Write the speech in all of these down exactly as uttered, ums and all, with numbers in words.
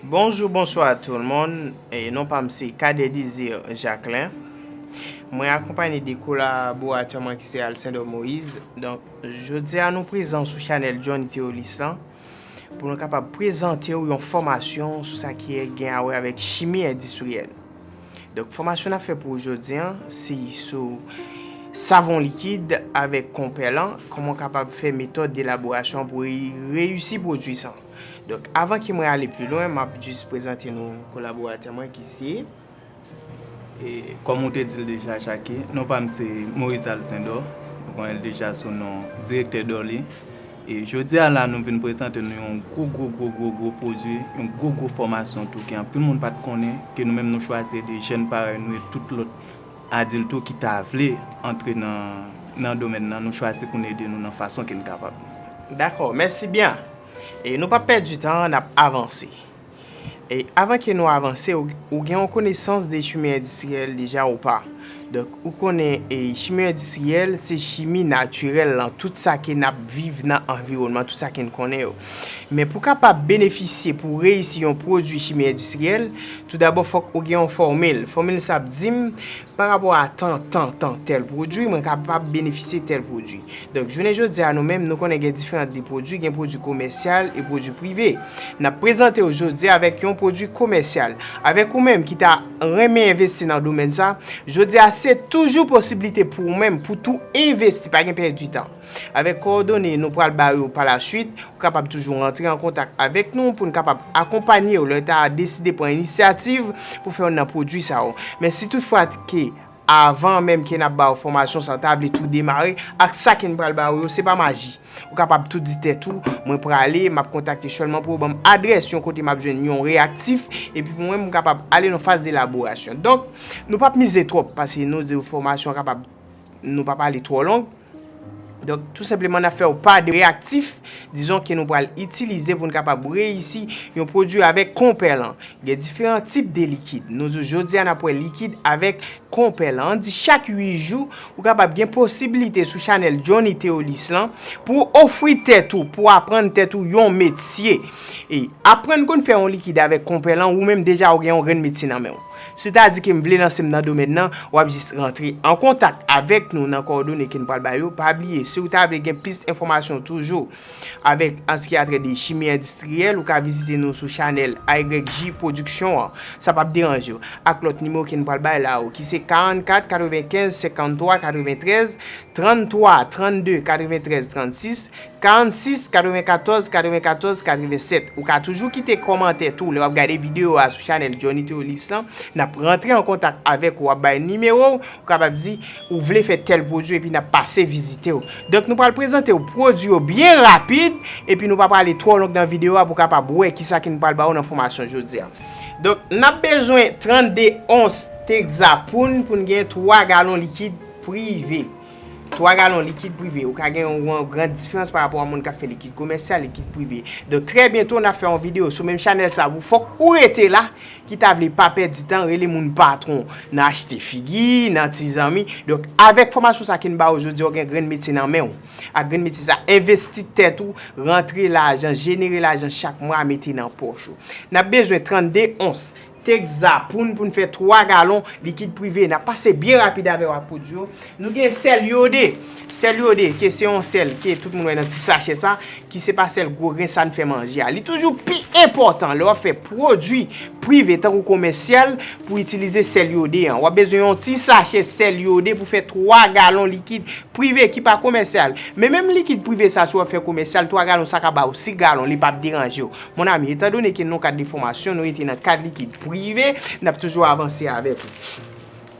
Bonjou, bonswa tout moun. E non pa m se Cadet Désir Jacquelin. Mwen akonpaye de kolaboratè mwen ki se Alcindor Moïse. Donk, jodi a nou prezan sou chanèl Johnny Theolus lan pou nou kapab prezante w yon fòmasyon sou sa ki gen a wè avèk chimi endistriyèl. Donk, fòmasyon n ap fè pou ou jodi a, se sou savon likid avèk konpèlan, kòman w kapab fè metòd delaborasyon pou reyisi pwodui sa. Donk, avan ke mwen ale pi lwen, m ap jis prezante nou kolaboratè mwen ki se. E, kòm ou te di l deja, Jackie, non pa m se Moïse Alcindor. Ou konnen l deja sou non Direktè Dorly. E jodi a la, nou vin prezante nou yon gwo, gwo, gwo, gwo, gwo pwodui, yon gwo, gwo fòmasyon tou ke anpil moun pa t konnen, ke nou menm nou chwazi ede jèn parèy nou e tout lòt adilt tou ki ta vle antre nan, nan domèn nan, nou chwazi pou n ede nou nan fason ke n kapab. Dakò, mèsi byen. E nou p ap pèdi tan, n ap avanse. E avan ke nou avanse, ou, ou gen yon konesans de chimi endistriyèl deja ou pa? Donk, ou konnen e chimi endistriyèl se chimi natirèl lan, tout sa ke n ap viv nan anviwònman, tout sa ke n konnen yo. Men pou kapab benefisye, pou reyisi yon pwodui chimi endistriyèl, toudabò fòk ou gen yon fòmil. Fòmil sa ap di m pa rapò a tan, tan, tan tèl pwodui, mwen kapab benefisye tèl pwodui. Donk, jounen jodi a nou menm, nou konnen gen diferan de pwodui, gen pwodui komèsyal e pwodui prive. N ap prezante w jodi a avèk yon pwodui komèsyal. Avèk ou menm ki ta renmen envesti nan domèn sa, jodi a se toujou posiblite pou ou menm pou tou envesti, pa gen pèdi tan. Avèk kowòdone nou pral ba yo pa la swit, ou kapab toujou rantre an kontak avèk nou pou n kapab akonpanye w lè w ta deside pran inisyativ pou fè youn nan pwodui sa yo. Men si toutfwa ke avan menm ke n ap ba w fòmasyon sa, w ta vle tou demare ak sa ke n pral ba w yo, se pa maji. Ou kapab tou di tèt ou, mwen prale, m ap kontakte sèlman pou yo ban m adrès yon kote m ap jwenn yon reyaktif, epi pou mwen, m kapab ale nan faz de elaborasyon. Donk, nou p ap mize twòp, paske nou di w fòmasyon an kapab, nou p ap ale twò long. Donk, tou senpleman, n ap fè w pa de reyaktif, dizon ke nou pral itilize pou n kapab reyisi yon pwodui avèk konpèlan. Gen diferan tip de likid. Nou di w jodi a n ap wè likid avèk konpèlan. Ann di chak uit jou, ou kapab gen posiblite sou chanèl Johnny Theolus lan pou w ofri tèt ou, pou w aprann tèt ou yon metye. E aprann konn fè yon likid avèk konpèlan, ou menm deja ou gen yon grenn metye nan men w. Si w ta di ke m vle lanse m nan domèn nan, w ap jis rantre an kontak avèk nou nan kowòdone ke n pral ba yo. Pa bliye, si w ta vle gen plis enfòmasyon toujou avèk an sa ki a trè de chimi endistriyèl, ou ka vizite nou sou chanèl A Y J Production an. Sa p ap deranje w. Ak lòt nimewo ke n pral bay la yo, ki se karannkat katrevenkenz senkanntwa katreventrèz, tranntwa trannde katreventrèz trannsis, karannsis katrevenkatòz katrevenkatòz katrevennsèt. Ou ka toujou kite kòmantè tou lè w ap gade videyo a sou chanèl Johnny Theolus lan. N ap rantre an kontak avèk ou, w ap bay nimewo w, ou kapab di ou vle fè tèl pwodui epi n ap pase vizite w. Donk, nou pral prezante w pwodui yo byen rapid, epi nou pa prale twò long nan videyo a pou w kapab wè kisa ke n pral ba w nan fòmasyon jodi a. Donk, n ap bezwen trannde ons Texapoun pou n gen twa galon likid prive. Twa galon likid prive. Ou ka gen yon, yon gran diferans pa rapò a moun k ap fè likid komèsyal, likid prive. Donk, trè byento, n ap fè yon videyo sou menm chanèl sa pou fòk ou rete la, ki ta vle pa pèdi tan, rele moun patwon, nan achte figi, nan ti zanmi. Donk, avèk fòmasyon sa ke n ba w jodi a, w gen grenn metye nan men w. Ak grenn metye sa, envesti tèt ou, rantre lajan, jenere lajan chak mwa, mete nan pòch ou. N ap bezwen trannde ons Texapoun pou n fè twa galon likid prive. N ap pase byen rapid avè w ak pwodui yo. Nou gen sèl yode. Sèl yode, ke se yon sèl ke tout moun wè nan ti sachè sa, ki se pa sèl gwo grenn sa n fè manje a. Li toujou pi enpòtan lè w ap fè pwodui prive tankou komèsyal pou itilize sèl yode an. W ap bezwen yon ti sachè sèl yode pou fè twa galon likid prive ki pa komèsyal. Men menm likid prive sa, si w ap fè komèsyal, twa galon sa ka ba w sis galon, li p ap deranje w. Mon ami, etandone ke nou kad de fòmasyon, nou rete nan kad likid prive, n ap toujou avanse avèk ou.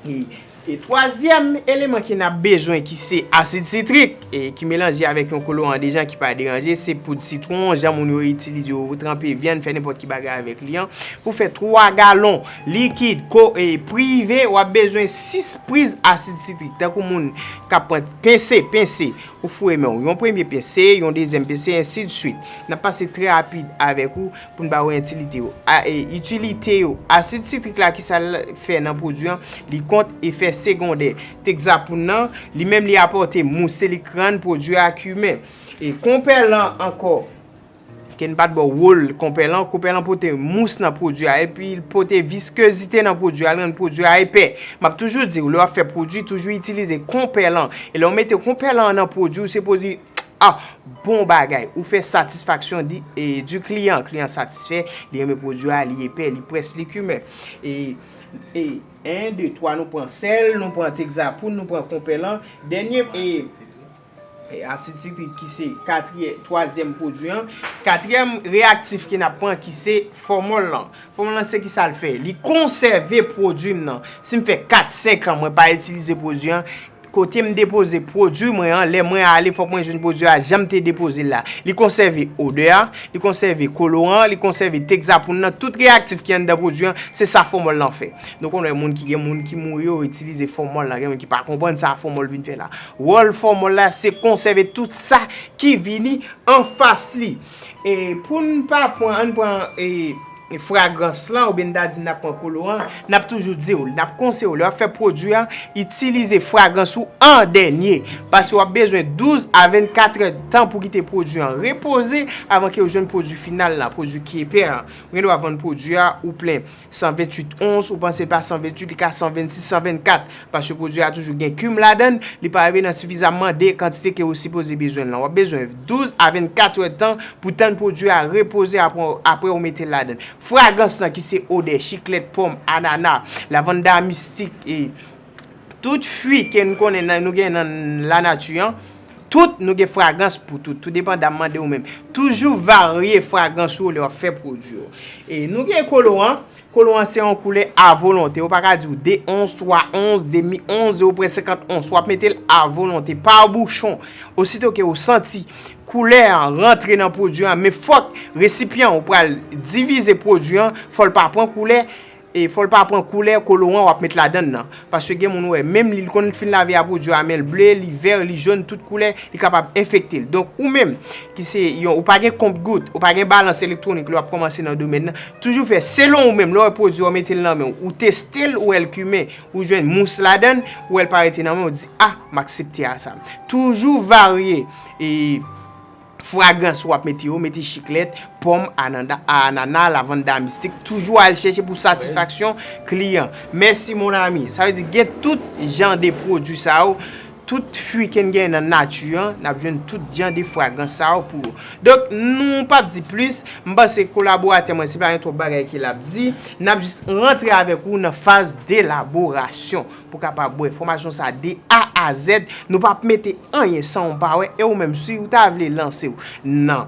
E, e twazyèm eleman ke n ap bezwen ki se asid sitrik, e ki melanje avèk yon koloran dejan ki pa deranje, se poud sitwon, jan moun yo itilize yo tranpe vyann, fè nenpòt ki bagay avèk li an. Pou fè twa galon likid ko, e, prive, w ap bezwen sis priz asid sitrik. Tankou moun k ap pran pense, pense, ou foure men w. Yon premye pense, yon dezyèm pense, ensi de swit. N ap pase trè rapid avèk ou pou n ba w itilite yo. A, e, itilite yo. Asid sitrik la, kisa l fè nan pwodui an? Li kont efè segondè. Texapoun nan, li menm li apòte mou, se li k rann pwodui a kimen. E konpèlan ankò. Ke n pa t ba w wòl konpè lan, konpè lan pote mous nan pwodui a, epi l pote viskozite nan pwodui a, l rann pwodui a epè. M ap toujou di w, lè w ap fè pwodui, toujou itilize konpè lan. E lè w mete konpè lan nan pwodui, ou se pwodui, ah, bon bagay. Ou fè satisfaction di, e, du client. Kliyan satisfè, li renmen pwodui a, li epè, li près, li kimen. E, e, en, de, twa, nou pran sèl, nou pran tegzapoud, nou pran konpè lan. Dènye, e, e, asid sitrik ki se katriyè-, twazyèm pwodui an. Katriyèm reyaktif ke n ap pran ki se fòmòl lan. Fòmòl lan se ki sa l fè? Li konsève pwodui m nan. Si m fè kat, senk an mwen pa itilize pwodui an, kote m depoze pwodui mwen an, lè mwen ale, fòk mwen jwenn pwodui a jan m te depoze l la. Li konsève odè a, li konsève koloran, li konsève tegzapoud nan, tout reyaktif ki anndan pwodui an, se sa fòmòl lan fè. Donk, ou wè moun ki, gen moun ki mouri, yo itilize fòmòl la, gen moun ki pa konprann sa fòmòl vin fè la. Wòl fòmòl la, se konsève tout sa ki vini anfas li. E pou n pa pran, ann pran, e, e fragrans lan, oubyen n ta di n ap pran koloran, n ap toujou di w, n ap konseye w, lè w ap fè pwodui a, itilize fragrans ou an dènye, paske w ap bezwen douz a vennkat è tan pou kite pwodui an repoze avan ke w jwenn pwodui final la, pwodui ki epè an. Ou gen dwa vann pwodui a, ou plen san venntuit ons, ou panse l pa san venntuit, li ka san vennsis, san vennkat, paske pwodui a toujou gen kim ladan l, li pa rive nan sifizamman de kantite ke ou sipoze bezwen l lan. W ap bezwen douz a vennkat è tan pou tann pwodui a repoze apre, apre ou mete l ladan l. Fragrans lan ki se odè, chiklèt, pòm, anana, lavanda mistik, e tout fwi ke n konnen nan, nou gen nan lanati an, tout nou gen fragrans pou tout, tou depandaman de ou menm. Toujou varye fragrans ou lè w ap fè pwodui yo. E nou gen koloran, koloran se yon koulè a volonte. Ou pa ka di w de ons, twa ons, demi ons, zewo pwen senkant ons. W ap mete l a volonte, pa bouchon. Osito ke ou santi koulè an rantre nan pwodui an, men fòk resipyan ou pral divize pwodui an, fò l pa pran koulè, e fò l pa pran koulè koloran w ap met ladan l nan. Paske gen moun ou wè, menm li, li konn fin lave a pwodui a, men l ble, li vè, li jòn, tout koulè, li kapab enfekte l. Donk, ou menm, ki se yon, ou pa gen kont gout, ou pa gen balans elektwonik, lè w ap kòmanse nan domèn nan, toujou fè selon ou menm, lè w wè pwodui a, w mete l nan men w, ou teste l, ou wè l kimen, ou jwenn mous ladan l, ou wè l pa rete nan men w, ou di, ah, m aksepte a sa. Toujou varye, e, fragrans w ap mete yo, mete chiklèt, pòm, ananda, anana, lavanda mistik, toujou al chèche pou satisfaksyon kliyan. Mèsi, mon ami. Sa vle di, gen tout jan de pwodui sa yo, tout fwi ke n gen nan nati an, n ap jwenn tout jan de fragrans sa yo pou yo. Donk, nou p ap di plis, m panse kolaboratè mwen, se pa gen twòp bagay ke l ap di, n ap jis rantre avèk ou nan faz delaborasyon. Pou kapab wè fòmasyon sa de A a Z. Nou p ap mete anyen san ou pa wè. E ou menm, si ou ta vle lanse w nan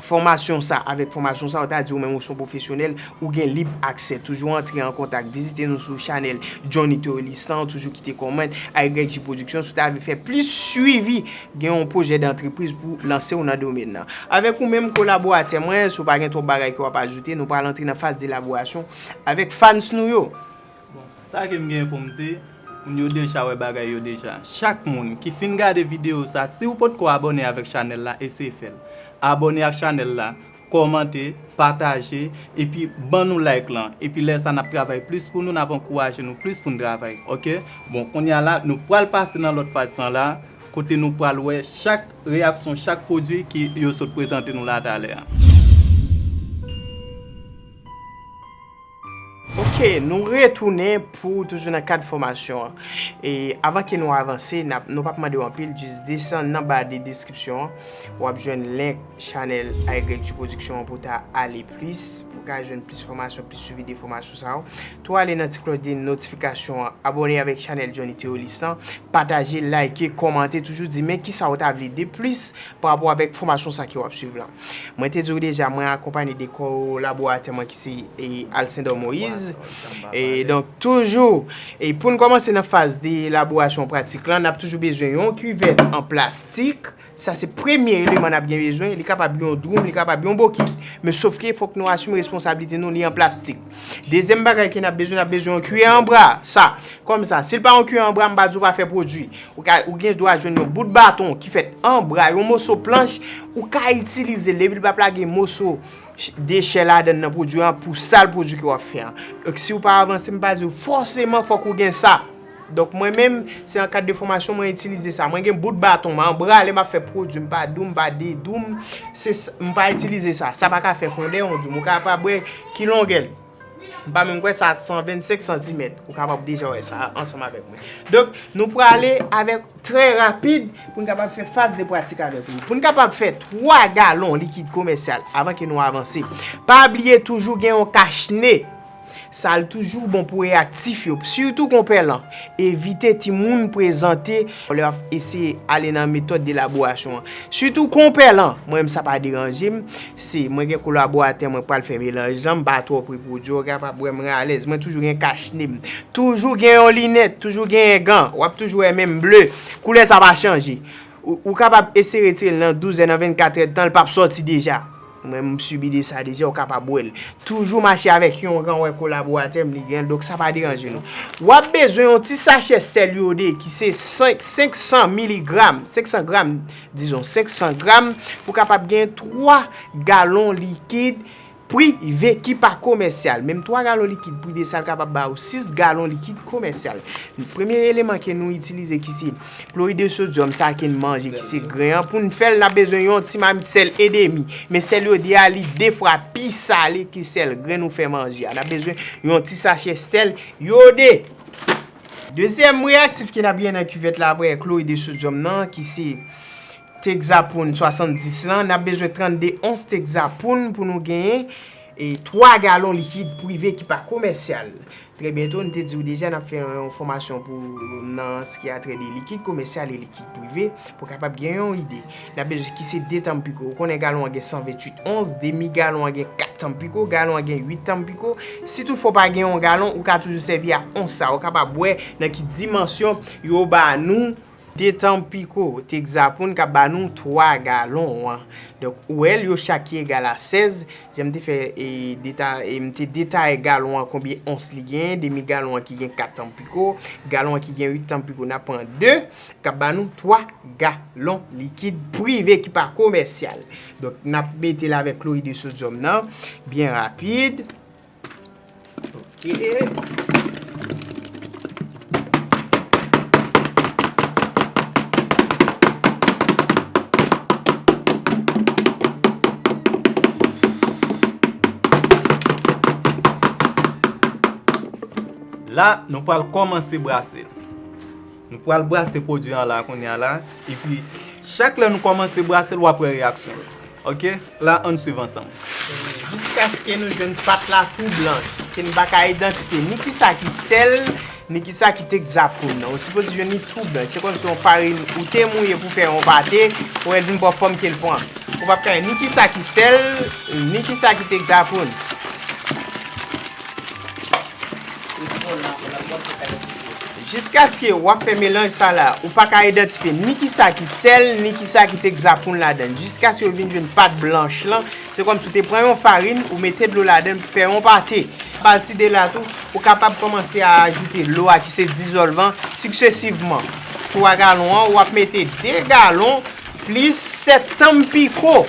fòmasyon sa, avèk fòmasyon sa, ou ta di ou menm ou se yon pwofesyonèl, ou gen lib aksè. Toujou antre an kontak, vizite nou sou chanèl Johnny Theolisan, toujou kite kòmant, A Y J Production, si ou ta vle fè plis swivi, gen yon pwojè dantrepriz pou lanse w nan domèn nan. Avèk ou menm kolaboratè mwen, si w pa gen twòp bagay ke w ap ajoute, nou pral antre nan faz delaborasyon avèk fans nou yo. Bon, sa ke m gen pou m di, moun yo deja wè bagay yo deja. Chak moun ki fin gade videyo sa, si w potko abòne avèk chanèl la, eseye fè l. Abòne ak chanèl la, kòmante, pataje, epi ban nou like lan. Epi lè sa n ap travay plis pou nou, n ap ankouraje nou plis pou n travay, oke? Bon, kounye a la, nou pral pase nan lòt faz lan la, kote nou pral wè chak reyaksyon, chak pwodui ke yo sot prezante nou la talè a. Oke, nou retounen pou toujou nan kad fòmasyon an. E avan ke nou avanse, n ap, nou p ap mande w anpil, jis desann nan ba de deskripsyon an. W ap jwenn link chanèl A Y J Production an pou ta ale plis, pou ka jwenn plis fòmasyon, plis swivi de fòmasyon sa yo. Tou ale nan ti klòch de notifikasyon an, abòne avèk chanèl Johnny Theolis lan, pataje, like, kòmante, toujou di men kisa w ta vle de plis pa rapò avèk fòmasyon sa ke w ap swiv lan. Mwen te di w deja, mwen akonpaye de kolaboratè mwen ki se, e, Alcindor Moïse. E donk, toujou, e pou n kòmanse nan faz de elaborasyon pratik lan, n ap toujou bezwen yon kivèt an plastik. Sa se premye eleman n ap gen bezwen. Li kapab yon dwoum, li kapab yon bokit. Men sofke fòk nou asime responsablite nou, li an plastik. Dezyèm bagay ke n ap bezwen, n ap bezwen yon kiyè an bwa. Sa, kòm sa, si l pa yon kiyè an bwa, m pa di w pa fè pwodui. Ou ka, ou gen dwa jwenn yon bout baton ki fèt an bwa, yon moso planch, ou ka itilize l depi l p ap lage moso dechè ladan l nan pwodui an pou sal pwodui ke w ap fè an. Donk, si w pa avanse, m pa di w fòseman fòk ou gen sa. Donk, mwen menm, se an kad de fòmasyon mwen itilize sa. Mwen gen bout baton, mwen anbrale, m ap fè pwodui, m pa dou, m pa dedou, m, se s-, m pa itilize sa. Sa pa ka fè fondè yon dou. Ou kapab wè ki longè l. M pa menm kwè sa san vennsenk santimèt. Ou kapab deja wè sa ansanm avèk mwen. Donk, nou prale avèk trè rapid pou n kapab fè faz de pratik avèk ou. Pou n kapab fè twa galon likid komèsyal avan ke nou avanse. Pa bliye toujou gen yon kach ne. Sa l toujou bon pou reyaktif yo, sitou konpè lan. Evite timoun prezante lè w ap eseye ale nan metòd de elaborasyon an. Sitou konpè lan, mwen menm sa pa deranje m. Se, mwen gen kolaboratè, mwen pral fè melanj lan, m pa twò pre pwodui, w kapab wè mwen alèz. Mwen toujou gen kach ne m. Toujou gen yon linèt, toujou gen gan. W ap toujou wè menm ble. Koulè sa pa chanje. Ou, ou kapab eseye retire l nan douz è, nan vennkat è tan, l p ap sòti deja. Mwen, m sibi de sa deja, ou kapab wè l. Toujou mache avèk yon gan, wè kolaboratè m, li gen l, donk sa pa deranje nou. W ap bezwen yon ti sachè sèl yode ki se senk, senk san miligram, senk san gram, dizon, senk san gram, pou kapab gen twa galon likid prive ki pa komèsyal. Menm twa galon likid prive sa, l kapab ba ou sis galon likid komèsyal. Premye eleman ke nou itilize ki se klorid de sodyòm, sa ke n manje, ki se gren an. Pou n fè l, n ap bezwen yon ti mamit sèl edemi. Men sèl yode a, li de fwa pi sale ke sèl grenn ou fè manje a. N ap bezwen yon ti sachè sèl yode. Dezyèm reyaktif ke n ap gen nan kivèt la apre klorid de sodyòm nan, ki se Texapoun swasanndis lan, n ap bezwen trannde ons Texapoun pou nou genyen e twa galon likid prive ki pa komèsyal. Trè byento, n te di w deja, n ap fè yon fòmasyon pou nan sa ki a trè de likid komèsyal e likid prive, pou kapab gen yon ide. N ap bezwen ki se de Tampico. Ou konnen galon an gen san venntuit ons, demi galon an gen kat Tampico, galon an gen uit Tampico. Si toutfwa w pa gen yon galon, ou ka toujou sèvi ak ons sa. Ou kapab wè nan ki dimansyon yo ba nou de Tampico, Texapoun k ap ba nou twa galon an. Donk, ou wè l, yo chak ki egal a sèz. Jan m te fè, e, deta-, e, m te detaye galon an, konbyen ons li gen, demi galon an ki gen kat Tampico, galon an ki gen uit Tampico, n ap pran de, k ap ba nou twa galon likid prive ki pa komèsyal. Donk, n ap mete l avèk klorid de sodyòm nan, byen rapid. Ok. La, nou pral kòmanse brase l. Nou pral brase pwodui an la, kounye a la. Epi, chak lè nou kòmanse brase l, w ap wè reyaksyon l. Ok? La, ann swiv ansanm. Jiskaske nou jwenn pat la tou blanch, ke n pa ka idantifye ni kisa ki sèl, ni kisa ki Texapoun nan. Ou sipoze jwenn li tou blanch. Se kòmsi yon farin ou te mouye pou fè yon pate, ou wè l vin pran fòm ke l pran. Ou p ap ka ni kisa ki sèl, ni kisa ki Texapoun. Jiskaske w ap fè melanj sa la, ou pa ka idantifye ni kisa ki sèl, ni kisa ki Texapoun ladann. Jiskaske w vin jwenn pat blanch lan, se kòmsi w te pran yon farin, ou mete dlo ladann pou fè yon pate. Apati de la tou, ou kapab kòmanse a ajoute dlo a ki se dizòlvan, siksesivman. Twa galon an, w ap mete de galon plis sèt Tampico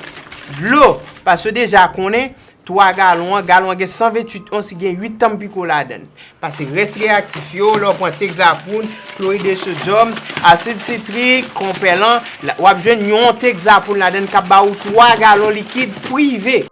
dlo. Paske w deja konnen, twa galon an, galon an gen san venntuit ons, li gen uit Tampico ladann. Pase rès reyaktif yo, lè w pran Texapoun, klorid de sodyòm, asid sitrik, konpèlan, la, w ap jwenn yon Texapoun ladann k ap ba ou twa galon likid prive.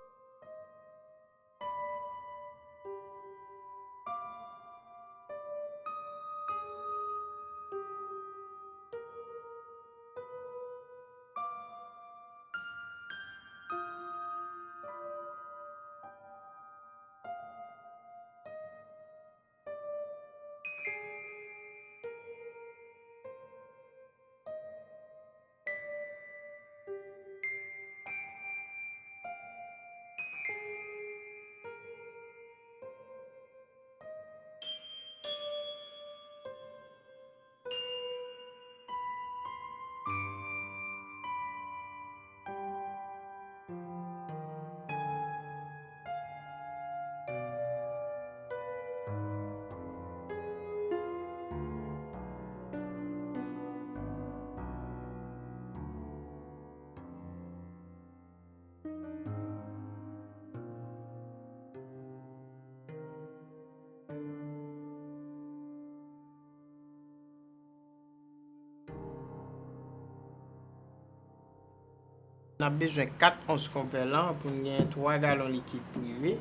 N ap bezwen kat ons konpèlan pou n gen twa galon likid prive.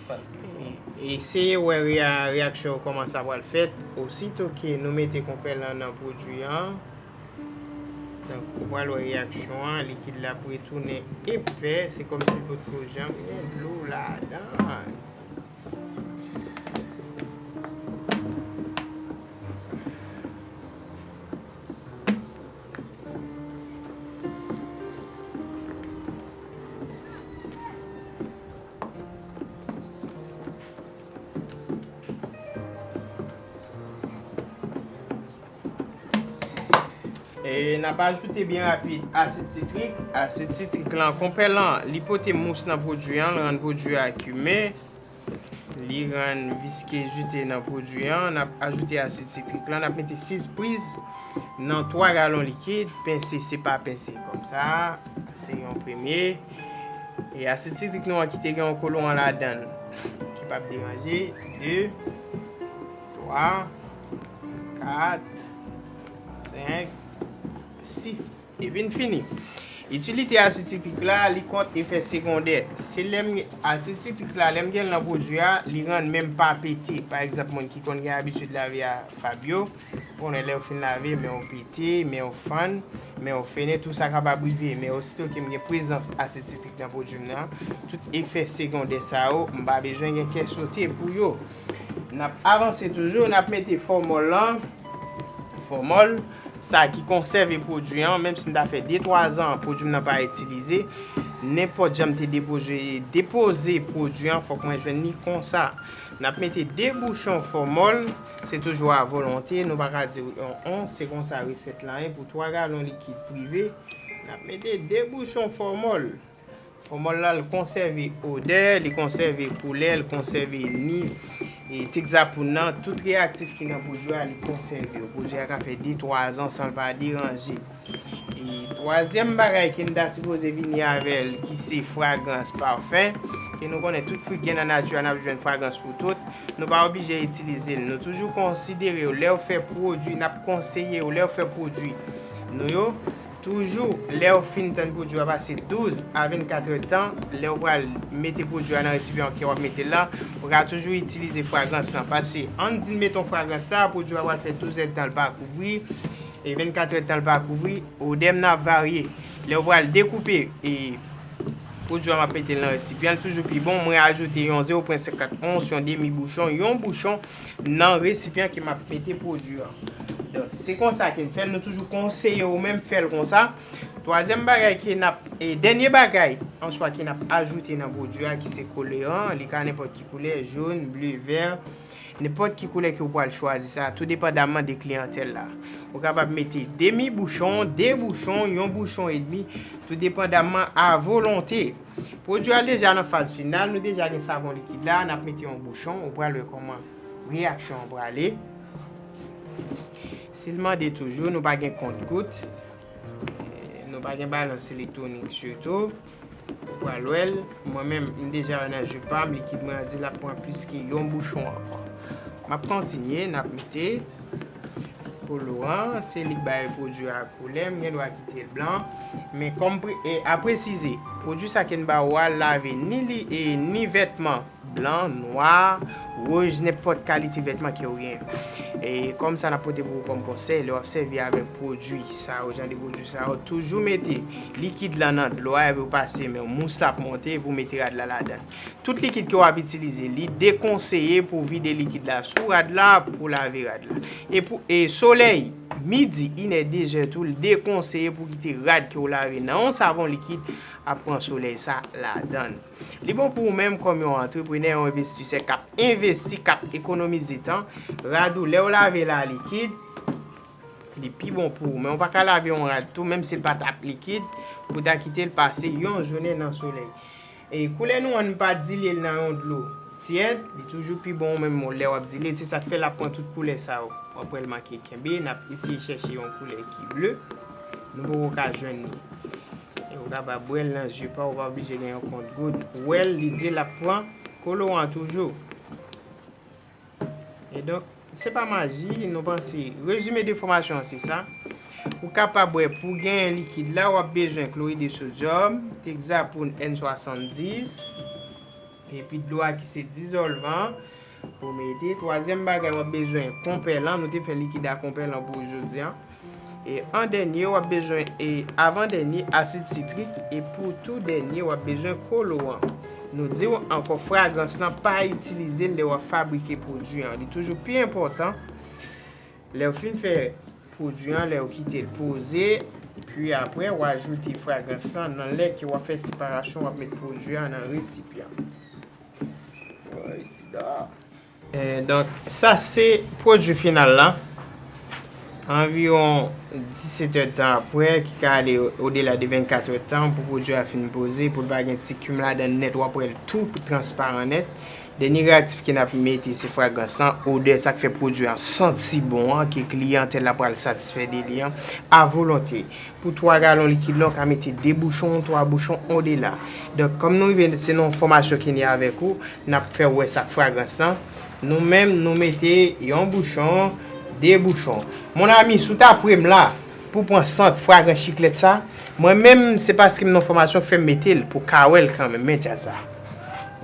E, eseye wè reya-, reyaksyon yo kòman sa pral fèt. Osito ke nou mete konpèlan nan pwodui an, donk, ou pral wè reyaksyon an, likid la ap retounen epè, se kòmsi l potko janm gen dlo ladan. E n ap ajoute byen rapid asid sitrik. Asid sitrik lan, konpèlan, li pote mous nan pwodui an, li rann pwodui a kimen, li rann viskezite nan pwodui an. N ap ajoute asid sitrik lan, n ap mete sis priz nan twa galon likid, pense se pa pense kòmsa, se yon premye. E asid sitrik nou an ki te gen yon koloran ladan l, ki p ap deranje, de, twa, kat, senk, sis, epi n fini. Itilite asid sitrik la, li kont efè segondè. Se lè m, asid sitrik la, lè m gen l nan pwodui a, li rann men m pa pete. Pa egzanp, moun ki konn gen abitid lave a, Fabio, konnen lè w fin lave, men w pete, men w fann, men w fennen, tou sa kapab rive. Men osito ke m gen prezans asid sitrik nan pwodui m nan, tout efè segondè sa yo, m pa bezwen gen kè sote pou yo. N ap avanse toujou, n ap mete fòmòl lan. Fòmòl, sa ki konsève pwodui an, menm si m ta fè de twa zan pwodui m nan pa itilize, nenpòt jan m te depoze, depoze pwodui an, fòk mwen jwenn li konsa. N ap mete de bouchon fòmòl, se toujou a volonte, nou pa ka di yon ons, se konsa resèt lan ye pou twa galon likid prive. N ap mete de bouchon fòmòl. Fòmòl la, l konsève odè, li konsève koulè, l konsève ni, e, tekzapoun nan, tout reyaktif ki nan pwodui a, li konsève yo. Pwodui a ka fè de twa zan san l pa deranje. E twazyèm bagay ke n ta sipoze vini avè l, ki se fragrans, pafen, ke nou konnen tout fwi k gen nan nati a, n ap jwenn fragrans pou tout. Nou pa oblije itilize l. Nou toujou konsidere yo, lè w fè pwodui, n ap konseye yo, lè w fè pwodui nou yo, toujou, lè w fin tann pwodui a pase douz a vennkat èdtan, lè w pral mete pwodui a nan resipyan ke w ap mete l la, ou ka toujou itilize fragrans lan. Paske, ann di n mete yon fragrans la, pwodui a pral fè douz èdtan l pa kouvri, e vennkat èdtan l pa kouvri, odè m nan ap varye. Lè w pral dekoupe, e pwodui a m ap mete l nan resipyan, l toujou pi bon. Mwen ajoute yon zewo pwen senkant ons, yon demi bouchon, yon bouchon nan resipyan ke m ap mete pwodui an. Donk, se konsa ke n fè l, nou toujou konseye ou menm fè l konsa. Twazyèm bagay ke n ap, e dènye bagay, answa ke n ap ajoute nan pwodui a, ki se koloran, li ka nenpòt ki koulè, jòn, ble, vè, nenpòt ki koulè ke w pral chwazi sa, tou depandaman de kliyantèl la. Ou kapab mete demi bouchon, de bouchon, yon bouchon edmi, tou depandaman a volonte. Pwodui a deja nan faz final, nou deja gen savon likid la, n ap mete yon bouchon, ou pral wè kòman reyaksyon an prale. Si l mande toujou, nou pa gen kont gout, e, nou pa gen balans elektwonik sitou. Ou pral wè l, mwen menm, m deja wè nan je pa m, likid mwen an di l ap pran plis ke yon bouchon ankò. M ap kontinye, n ap mete koloran, se li k bay pwodui a koulè, m gen dwa kite l blan. Men kòm pre-, e, a presize, pwodui sa ke n ba ou a lave ni li, e, ni vètman blan, nwa, wouj, nenpòt kalite vètman ke w gen. E kòm sa n ap pote pou ou kòm konsèy, lè w ap sèvi avèk pwodui sa yo, jan de pwodui sa yo, toujou mete likid lan nan dlo a, epi w pase men w, mous la ap monte, epi w mete rad la ladan l. Tout likid ke w ap itilize, li dekonseye pou w vide likid la sou rad la, pou w lave rad la. E pou, e solèy, midi, inè, dezè tou, l dekonseye pou w kite rad ke w lave nan yon savon likid ap pran solèy sa ladan l. Li bon pou ou menm kòm yon antreprenè, yon envestisè k ap envesti, k ap ekonomize tan. Rad ou, lè w lave l a likid, li pi bon pou ou. Men w pa ka lave yon rad tou, menm si l pa t ap likid, pou w ta kite l pase yon jounen nan solèy. E koulè nou an, n pa dilye l nan yon dlo tyèd, li toujou pi bon ou menm lè w ap dilye l. Se sa k fè l ap pran tout koulè sa yo. W ap wè l manke kenbe, n ap eseye chèche yon koulè ki ble. Nou poko ka jwenn li. E ou kapab bwè l nan je pa w, ou pa oblije gen yon kont goud. Ou wè l, li di l ap pran koloran toujou. E donk, se pa maji, nou panse, rezime de fòmasyon an se sa. Ou kapab wè pou genyen likid la, w ap bezwen kloride sodyòm, Texapoun N swasanndis, epi dlo a ki se dizòlvan pou mete. Twazyèm bagay, w ap bezwen konpèlan. Nou te fè likid a konpèlan pou jodi a. E an dènye, w ap bezwen, e avan dènye, asid sitrik. E pou tou dènye, w ap bezwen koloran. Nou di w ankò, fragrans lan pa itilize l lè w ap fabrike pwodui an. Li toujou pi enpòtan lè w fin fè pwodui an, lè w kite l poze, pi apre w ajoute fragrans lan nan lè ke w ap fè separasyon, w ap met pwodui an nan resipyan. Oy, ti da. Eh, donk, sa se pwodui final la. Anviwon disèt èdtan apre, ki ka ale odela de vennkat èdtan pou pwodui a fin poze, pou l pa gen ti kim ladan l nèt, w ap wè l tou transparan nèt. Dènye reaktif ke n ap mete, se fragrans lan, odè, sa k fè pwodui an santi bon an, ke kliyantèl la pral satisfè de li an, a volonte. Pou twa galon likid la, w ka mete de bouchon, twa bouchon, odela. Donk, kòm nou rive, se nan yon fòmasyon ke ni avèk ou, n ap fè w wè sa k fragrans lan. Nou menm, nou mete yon bouchon, de bouchon. Mon ami, si w ta pre m la, pou pran sant fragrans chiklèt sa, mwen menm, se paske m nan fòmasyon k fè m mete l pou ka wè l kanmenm, men djaz la.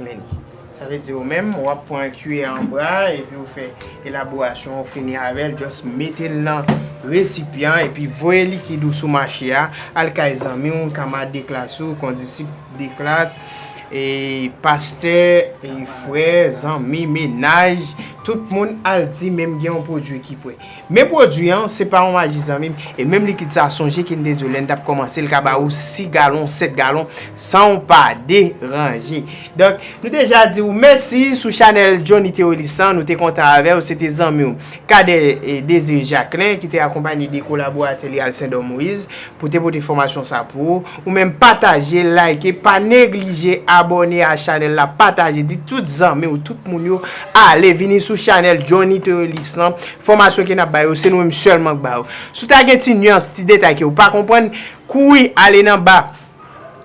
Men li. Sa vle di ou menm, w ap pran kiyè an bra, epi w fè elaborasyon, w fini avè l, just mete l nan resipyan, epi voye likid ou sou mache a, al kay zanmi w, kanmarad de klas ou, kondisip de klas, e pastè, e frè, zanmi, menaj, tout moun al di menm gen yon pwodui ki prè. Men pwodui an, se pa yon maji zanmi m, e menm likid sa, sonje ke n te di w lè n t ap kòmanse, l ka ba ou sis galon, sèt galon, san w pa deranje. Donk, nou deja di w mèsi sou chanèl Johnny Theolis lan, nou te kontan avè w, se te zanmi w, Cadet e Désiré Jacquelin, ki te akonpanye de kolaboratè li Alcindor Moïse, pou te pote fòmasyon sa pou ou. Ou menm pataje, like, pa neglije abòne a chanèl la, pataje, di tout zanmi w, tout moun yo, ale vini sou chanèl Johnny Theolis lan. Fòmasyon ke n ap ba yo, se nou menm sèlman k ba yo. Si w ta gen ti nyans, ti detay ke w pa konprann, kouri ale nan ba,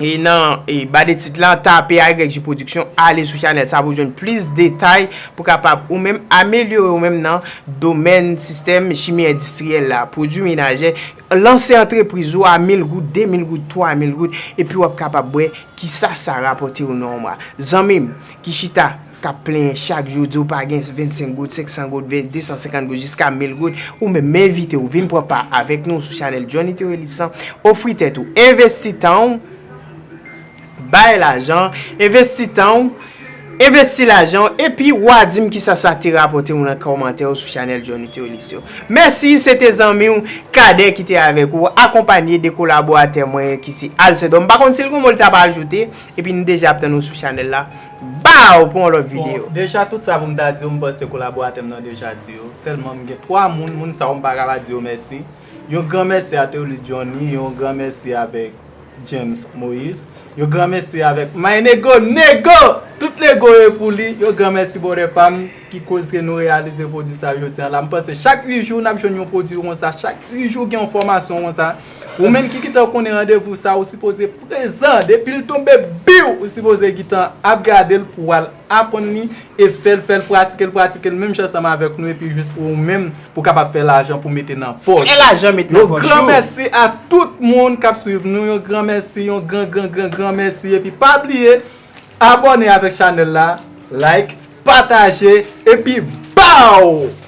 e nan, e ba de tit lan, tape A Y J Production, ale sou chanèl sa pou jwenn plis detay, pou kapab ou menm amelyore ou menm nan domèn sistèm chimi endistriyèl la, pwodui menajè, lanse antrepriz ou a mil goud, de mil goud, twa mil goud, epi w ap kapab wè kisa sa rapòte ou nan yon mwa. Zanmi m ki chita, k ap plenyen chak jou, di w pa gen vennsenk goud, senk san goud, ven, de san senkant goud, jiska mil goud, ou menm m envite w vin pran pa avèk nou sou chanèl Johnny Theolis lan, ofri tèt ou, envesti tan w, bay lajan, envesti tan w, envesti lajan w, epi w a di m kisa sa te rapòte w nan kòmantè yo sou chanèl Johnny Theolis yo. Mèsi, se te zanmi w Cadet ki te avèk ou, akonpanye de kolaboratè mwen ki se Alcindor. M pa konn si l gon mo l t ap ajoute, epi n deja ap tann ou sou chanèl la. Baw pou yon lòt videyo. Bon, deja tout sa pou m ta di yo, m panse kolaboratè m nan deja di yo. Sèlman m gen twa moun, moun sa yo m pa ka pa di yo mèsi. Yon gran mèsi a Theolis Johnny, yon gran mèsi avèk James Moïse. Yon gran mèsi avèk My Nego, Nego! Tout Nego yo pou li. Yon gran mèsi brother pa m ki koz ke nou reyalize pwodui sa jodi a la. M panse chak uit jou n ap jwenn yon pwodui konsa. Chak uit jou gen yon fòmasyon konsa. Ou menm ki gentan konnen randevou sa, ou sipoze prezan. Depi l tonbe, biw, ou sipoze gentan ap gade l pou w al aprann li e fè l, fè l, pratike l, pratike l, menm jan ansanm avèk nou, epi jis pou ou menm, pou w kapab fè lajan pou mete nan pòch. Fè lajan met nan pòch ou. Yon gran mèsi a tout moun k ap swiv nou, yon gran mèsi, yon gran, gran, gran, gran mèsi, epi pa bliye abòne avèk chanèl la, like, pataje, epi baw!